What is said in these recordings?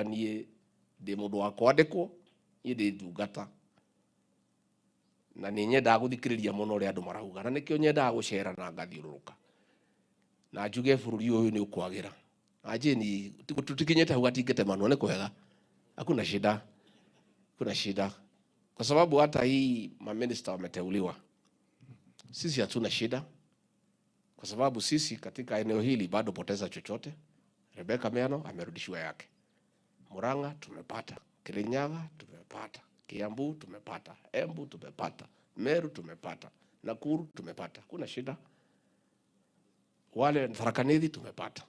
Niĩ ndĩ mũndũ wa kwandĩkwo, niĩ ndĩ ndungata na nĩ nyendaga gũthikĩrĩria mũno ũrĩa andũ marauga, na nĩkĩo nyendaga gũcera na ngathiũrũrũka na njuge bũrũri ũyũ nĩ ũkwagĩra. Na Jane, tutikinyĩte hau gatingĩtemanwo, nĩ kwega, hakuna shida, kuna shida, kwa sababu hata hii maminista wameteuliwa, sisi hatuna shida, kwa sababu sisi katika eneo hili bado poteza chochote. Rebecca Miano amerudishiwa yake, Murang'a tumepata, Kirinyaga tumepata, Kiambu tumepata, Embu tumepata, Meru tumepata, Nakuru tumepata, kuna shida. Wale Tharaka Nithi tumepata.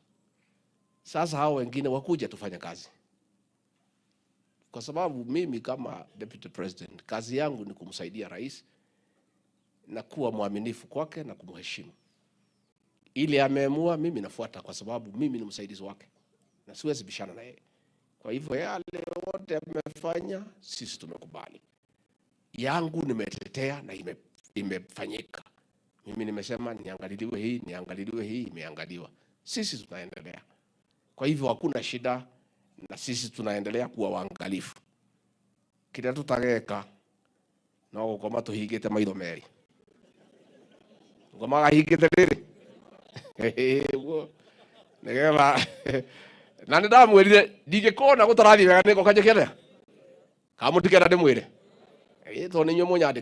Sasa hao wengine wakuja tufanye kazi, kwa sababu mimi kama deputy president kazi yangu ni kumsaidia rais na kuwa mwaminifu kwake na kumheshimu. Ile ameamua, mimi nafuata, kwa sababu mimi ni msaidizi wake na siwezi bishana na yeye. Kwa hivyo yale yote amefanya, sisi tumekubali. Yangu nimetetea na imefanyika. Mimi nimesema niangaliliwe hii, niangaliliwe hii, imeangaliwa. Sisi tunaendelea. Kwa hivyo hakuna shida, na sisi tunaendelea kuwa waangalifu. Kiria tutageka no gukoma tuhingite maitho meri, ngomaga hingite riri guo nigetha na nĩ ndamwĩrire ndingĩkona gũtarathiĩ wega nĩ ngoka njĩke atĩa, kana mũtikenda ndĩmwĩre? Ĩ, tondũ nĩ inyuĩ mũnyandĩkĩte.